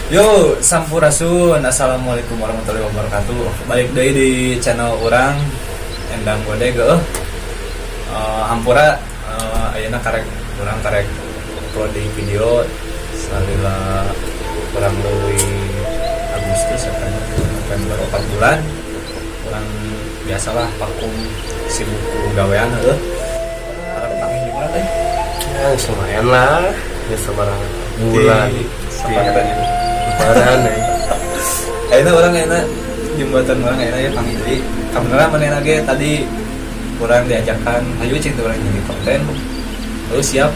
Yo, sampurasun. Assalamualaikum warahmatullahi wabarakatuh. Balik deui di channel urang, Endang Gode ge. Hampura, ayeuna karek urang karek upload di video salila kurang leuwih Agustus katanya, November, 4 bulan. Urang biasalah vakum, sibuk ku gawean heuh. Arep panggih di mana teh? Ya lumayan lah. Ya sabaraha bulan. Siapa katanya? Lebaran ya. Ayeuna urang, ayeuna jembatan urang ayeuna ya panggih deui. Kabeneran manehna ge tadi urang diajakan, "Ayo cing teh urang jadi konten." Lalu siap.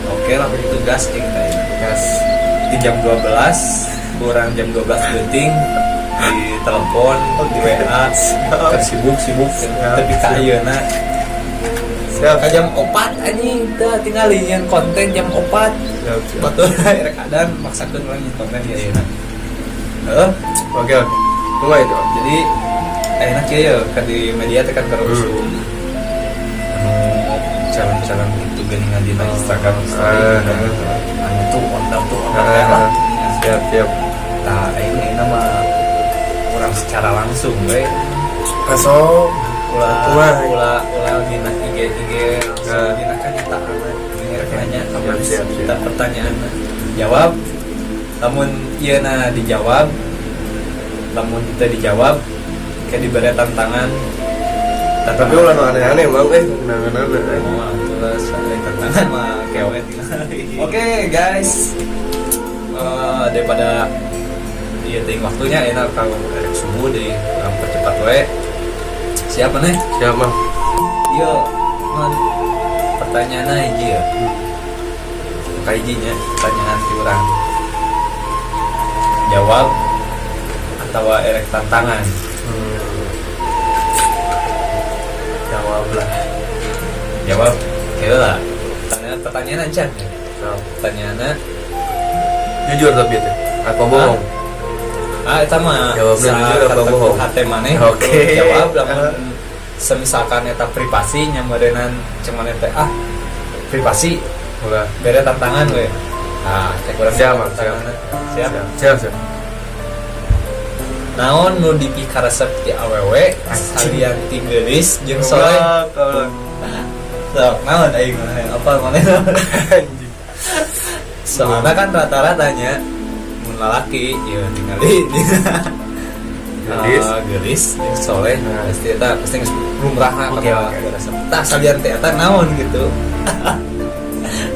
Oke lah begitu, gas cing teh. Gas. Di jam 12, kurang jam 12 leuting di telepon, di WA, keur sibuk-sibuk, tapi ka ayeuna Siap. Ka jam 4 anjing teh tinggal nyieun konten jam 4. Siap, siap. Batur rek adan, maksakeun urang nyieun konten di ayeuna. Heeh. Oke. Tunggu itu. Jadi ayeuna kieu ya, ka di media teh kan keur usum anu challenge-challenge gitu geuningan dina Instagram story gitu kan. Anu tuh ondam tuh ondam ya lah. Siap, siap. Tah, ayeuna ayeuna mah urang secara langsung we. Masuk. Ulah Kumaha? Ulah ulah dina IG IG langsung dina kenyataan ini rek nanya Siap, kamu siap, siap. kita pertanyaan jawab, lamun ieu na dijawab, lamun teu dijawab kayak diberi tantangan. Tapi ulah nu aneh-aneh mang eh kenangan-aneh. Oh, itulah saya tantangan mah kewe tinggal. Oke guys, daripada iya ting waktunya enak kalau erek subuh di urang percepat we. Siapa nih? Siap, Mang. Iya, man, pertanyaannya hiji ya. Kahijinya pertanyaan ti urang, jawab atau erek tantangan? Jawab lah. Jawab kira lah, pertanyaan pertanyaan aja. Nah, pertanyaannya jujur tapi itu apa bohong? Ah, itu mah Jawabnya jujur apa bohong? Hati maneh. Jawab. Lamun semisalkan eta privasi nyameureunnan cek maneh teh, ah privasi, Ulah. Bere tantangan we. Nah, cek urang Siap, Mang, tantanganna. Siap. Siap, siap, siap. Naon nu dipikaresep ti awewe salian ti geulis jeung soleh? Goblok, goblok. Sok naon aing maneh apa maneh? Anjing. Soalnya kan rata-ratanya mun lalaki ya ningali Geulis. Geulis jeung soleh. Nah. Pasti eta pasti geus lumrahna ka Oke. resep. Tah, salian teh eta naon gitu?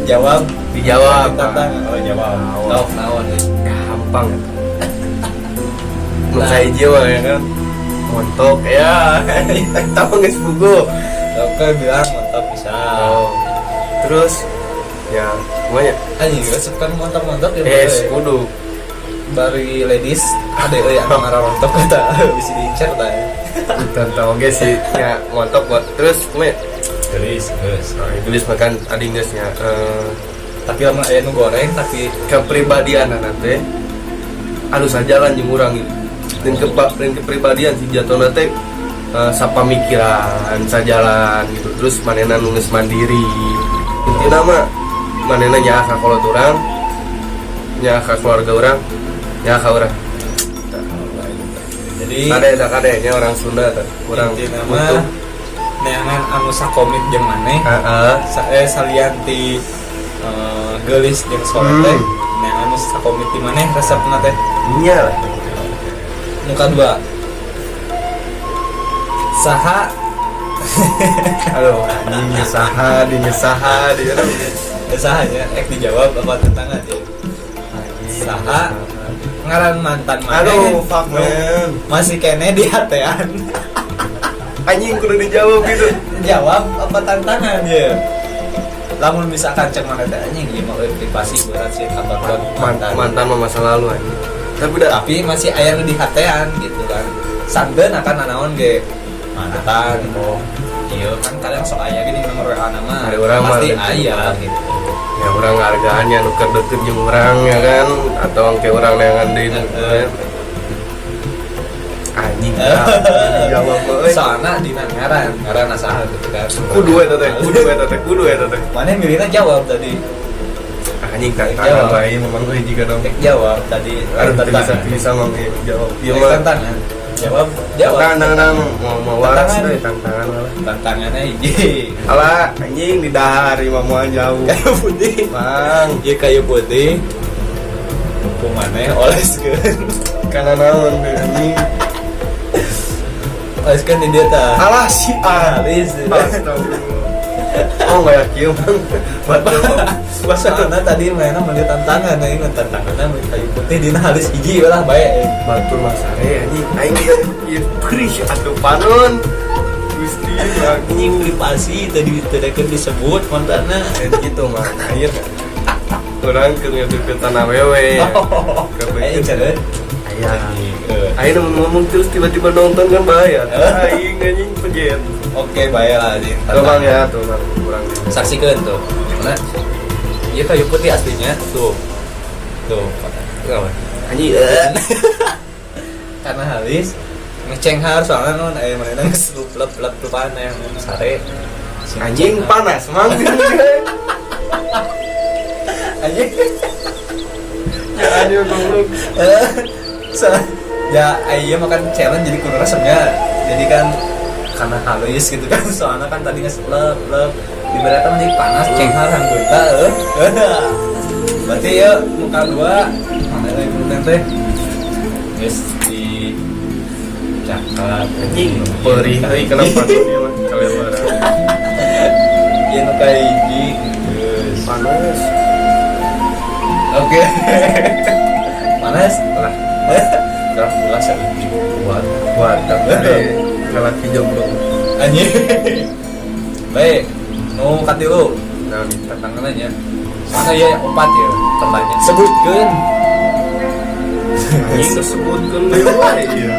Jawab. Dijawab. Tantangan. Oh, jawab. Jawab. Sok naon euy? Gampang. Nu kahiji mah ya kan. Montok ya. Tahu geus pugu. Oke, bilang mantap bisa. Oh. Terus ya semuanya. Anjing resep kan montok-montok ya. Eh, boleh. Kudu. Bari ladies ada euy anu ngararontok eta bisa diincar tah ya. Tentang oke sih ya montok buat terus semuanya. Geulis, geus. Nah, geulis makan ading geusnya. Tapi lamun aya nu goreng tapi kepribadian teh anu sajalan jeung urang gitu. Dan dan kepribadian si jatuhna teh sapamikiran sajalan gitu, terus manehna nu geus mandiri, intina mah manehna nyaah ka kolot urang, nyaah ka keluarga urang, nyaah ka urang. Jadi Kade da kade nya orang Sunda teh urang intina mah neangan anu sakomit jeung maneh salian ti geulis jeung soleh teh neangan anu sakomit ti maneh resepna teh. Nya lah. Nu kadua, saha Aduh anjing, saha di saha di aduh. Saha nya ek dijawab apa tantangan ya? Saha ngaran mantan maneh Aduh, fuck man. Masih keneh di hatean? Anjing, kudu dijawab gitu. Jawab apa tantangan ya? Lamun misalkan cek maneh teh, anjing ieu mah euy privasi berat sih kabar Mantan mantan mah masa lalu anjing, tapi udah. Tapi masih aya nu di hatean gitu kan, sanden akan nanaon ge mantan. Oh iya kan, kadang sok aya gini nomor WA nama. Hari urang mah pasti gitu. Aya gitu. Ya urang hargaannya nu keur deket jeung urang ya kan, atau engke urang neangan deui nu anjing jawab mah euy. Soalnya dina ngaran ngaran saha gitu kan. Kudu eta teh, kudu eta teh, kudu eta teh. Mana milihnya jawab tadi? Anjing, tantangan Jawab. Wae memang euy jiga dong. Rek jawab tadi. Aduh, teu bisa Tantangan. Bisa mang jawab. Ieu Rek mah tantangan. Jawab, jawab. Tantangan, tantangan, mau mau waras Tantangan. euy, tantangan lah. Tantangannya hiji. Alah, anjing, di dahar imah moal jauh. Kayu putih. Bang, Ieu kayu putih. Ku maneh oleskeun. Kana naon deh anjing? Oleskeun di dieu tah. Alah si A. Alis. Astagfirullah. Oh, nggak yakin, Bang. Batur. Soalnya tadi mana meuli tantangan, ini tantangannya meuli kayu putih dina halis hiji lah bae. Batur mah sare anjing. Aing ieu perih atuh panon. Gusti, Anjing, privasi tadi tidak disebut mantanna. Gitu mah. Akhir urang keur ngepipit awewe. Eh, jangan. Aya. Aing mun ngomong terus tiba-tiba nonton kan bahaya. Aing anjing pejet. Oke, bae lah anjing. Tuh Bang ya, tuh Bang, kurang. Saksikan tuh. Mana? Iya, kayu putih aslinya tuh. Tuh. Tuh. Anjing. Karena halis ngecenghar soalnya non mana geus lep lep lepan yang sare. Sing Anjing cenghar. Panas mang. Anjing. Ya anjing goblok. Eh, ya iya makan challenge jadi kudu resepnya jadi kan karena halus gitu kan, soalnya kan tadi nges lep lep di berata menjadi panas, cenghar anggota eh. Berarti ya muka dua mana lagi teh guys di cakap. Anjing perih euy, kenapa dia mah kalebaran. Iya, nu kahiji geus. Panas. Oke, panas. Lah, Gerak ulah saya buat buat tapi lelaki jomblo. Anjing, baik, nu katilu. Nah, Tantangannya mana ya? Opat ya pertanyaan, sebutkan. Anjing, disebutkeun deui wae ieu.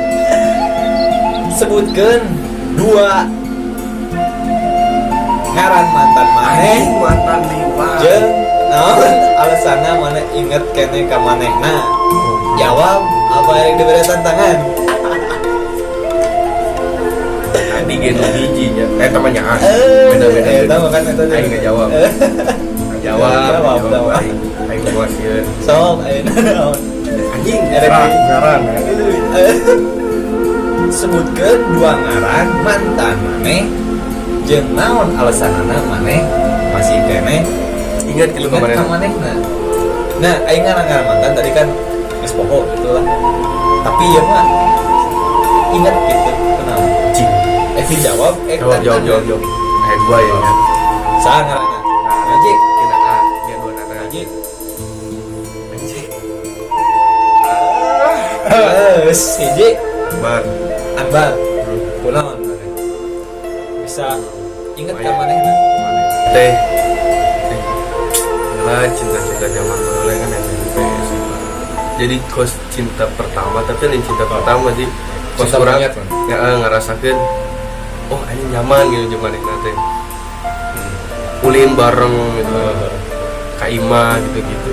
Sebutkan dua ngaran mantan maneh. Anjing, mantan lima. Jeung naon alasanna maneh inget keneh ka manehna? Jawab apa yang diberi tantangan. Tadi ge nu hiji nya. Eh, temannya ah. Eh, Beda beda. eta mah kan eta. Aing ngejawab. Jawab, Jawab, jawab. Jawab. Aing aing buat sieun. Sok ayeuna naon? Anjing, Erek deui. ngaran. Sebutkan dua ngaran mantan maneh jeung naon alasanana maneh masih keneh Ingat gitu ingat kemarin. ka manehna. Nah, aing ngaran mantan tadi kan geus poho gitu lah, tapi ya mah ingat gitu kenal. Cing. Eh, dijawab, eh. Jawab, jawab, jawab, jawab. Eh, gua ya. Saha ngaranna? Haji. Tina A, dia dua nana. Haji. Anjing. Geus hiji. Bar. Anbar. Kunaon maneh bisa inget ka manehna? Teh. Eh. Lah, cinta-cinta zaman baheula kan SMP SMA. Jadi kos cinta pertama, tapi lain cinta pertama sih. Kos Cinta urang monyet, man. Ya ngerasakeun oh ini nyaman gitu jeung manehna teh. Ulin bareng gitu. Ka imah gitu-gitu.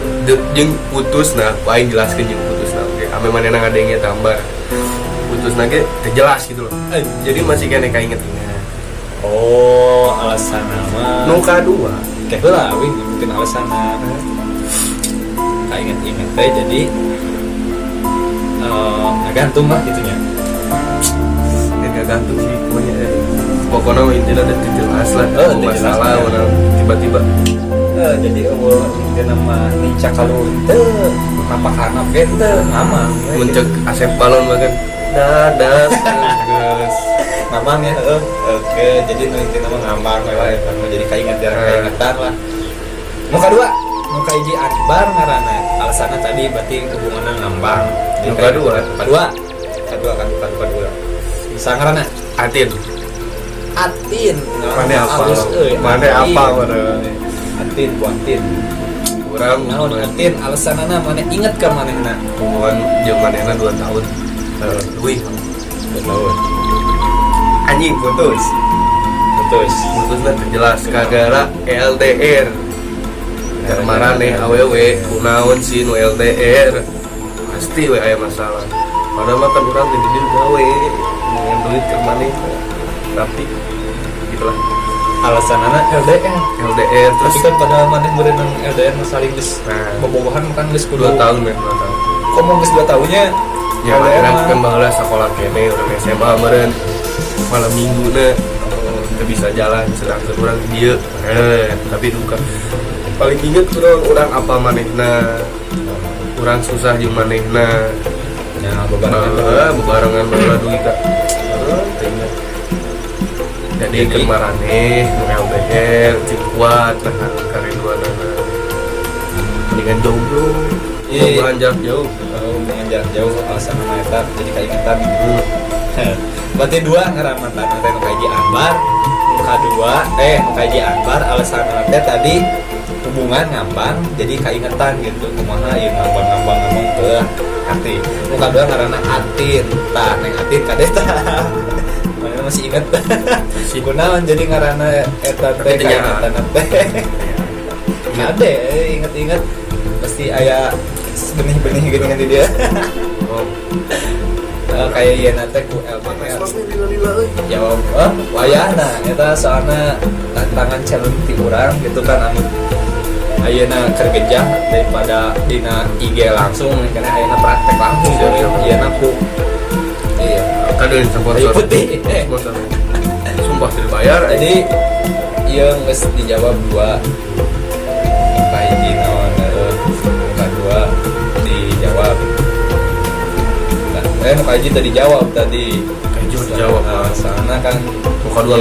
Jeung putus, nah, aing jelaskeun jeung putus, nah. Oke, ame manehna ngadenge tambah. Putus ge teu jelas gitu loh. Eh, Jadi masih keneh kainget-inget. Oh, alasan nama. Nu kadua, Kayak heula wing nyebutin alasanna. Kainget-inget teh jadi ngagantung lah gitunya. Ya gak gantung sih pokoknya eh. Pokoknya mah intinya udah jelas lah. Oh, oh, teu jelas, masalah ya. orang tiba-tiba. Eh, jadi eueuh intina mah nincak kalau teu napak ge teu ngamang. Muncul Asep Balon bahkan dadah geus. Ngamang ya heeh. Oke, jadi nu intina mah ngamang we lah eta mah, jadi kainget jarang Eh. kaingetan lah. Nu kadua, nu kahiji Akbar ngaranna. Alasanna tadi berarti hubunganna ngambang. Jadi Nu kadua? Kadua. Kadua kan bukan kadua. Bisa ngaranna? Atin. Atin. Mana apa? Halus, euy. Mana Atin. apa, mana? Atin, bu Atin. Urang Naon Atin alasanana maneh inget ka manehna? Hubungan jeung manehna 2 tahun leuwih. 2 tahun. Anjing, putus. Putus. Putusna teu jelas kagara LDR. Maraneh awewe kunaon sih nu LDR, pasti we aya masalah, padahal mah kan urang di dieu gawe ngeun duit ke maneh, tapi gitulah. Alasanana LDR. LDR terus. Tapi kan padahal maneh berenang LDR mah saling geus Nah. bobogohan kan geus kudu 2 tahun men, 2 tahun. Komo geus 2 tahunnya. Ya. LDR Mana mah. kan baheula sekolah keneh, urang SMA meureun, malam minggu na kita bisa jalan, sedangkan urang dieu tapi duka paling inget urang, urang apa manehna, urang susah jeung manehna. Ya, bebarengan. Baheula bebarengan baheula dugi ka teu inget. Jadi Jadi- keur maraneh nu LDR cing kuat nahan karinduanana, mendingan jomblo. Iya. Hubungan jarak jauh. Oh, dengan jarak jauh alasan nama eta jadi kaingetan gitu. Berarti dua ngaran mantan teh, nu kahiji Anbar, nu kadua nu kahiji Anbar, alasan teh tadi hubungan ngambang jadi kaingetan gitu, kumaha ieu ngambang ngambang ngambang ke hati. Nu kadua ngaranna Atin. Tah, Neng Atin kade tah. Mana masih inget? Kunaon jadi ngaranna eta teh Tapi teu nyaho. Kaingetan teh? Kade inget-inget pasti aya benih-benih gini kan di dia. Oh. Kayak ieu teh ku LDR. Lila-lila euy. Jawab eh wayahna eta soalna tantangan challenge ti urang gitu kan, anu ayeuna keur gejah daripada dina IG langsung, karena ayeuna praktek langsung. Siap, siap. Ieu ku iya. Kadeun sponsor. Kayu putih. Sponsor. Sumpah tidak bayar. Jadi ieu geus dijawab dua, kahiji naon, nu kadua dijawab. Nah, nu kahiji tadi jawab tadi. Kahiji udah dijawab. Nah, soalnya kan Nu kadua.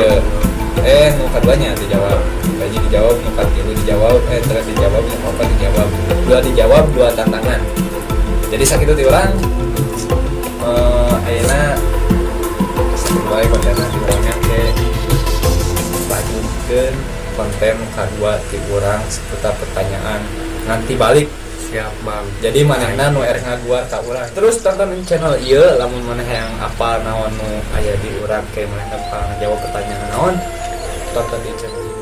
Iya. Nu kaduanya dijawab. Nu kahiji dijawab, nu katilu dijawab, terus dijawab, nu kaopat dijawab. Dua dijawab, dua tantangan. Jadi sakitu ti urang. Ayeuna sakitu wae kontenna ti urangnya, ke lanjutkeun konten kadua ti urang seputar pertanyaan nanti balik. Siap, Bang. Jadi manehna nu erek ngaguar ka urang terus tonton channel ieu, lamun maneh yang apa naon nu aya di urang, kayak manehna bakal ngajawab pertanyaan naon, tonton di channel ieu.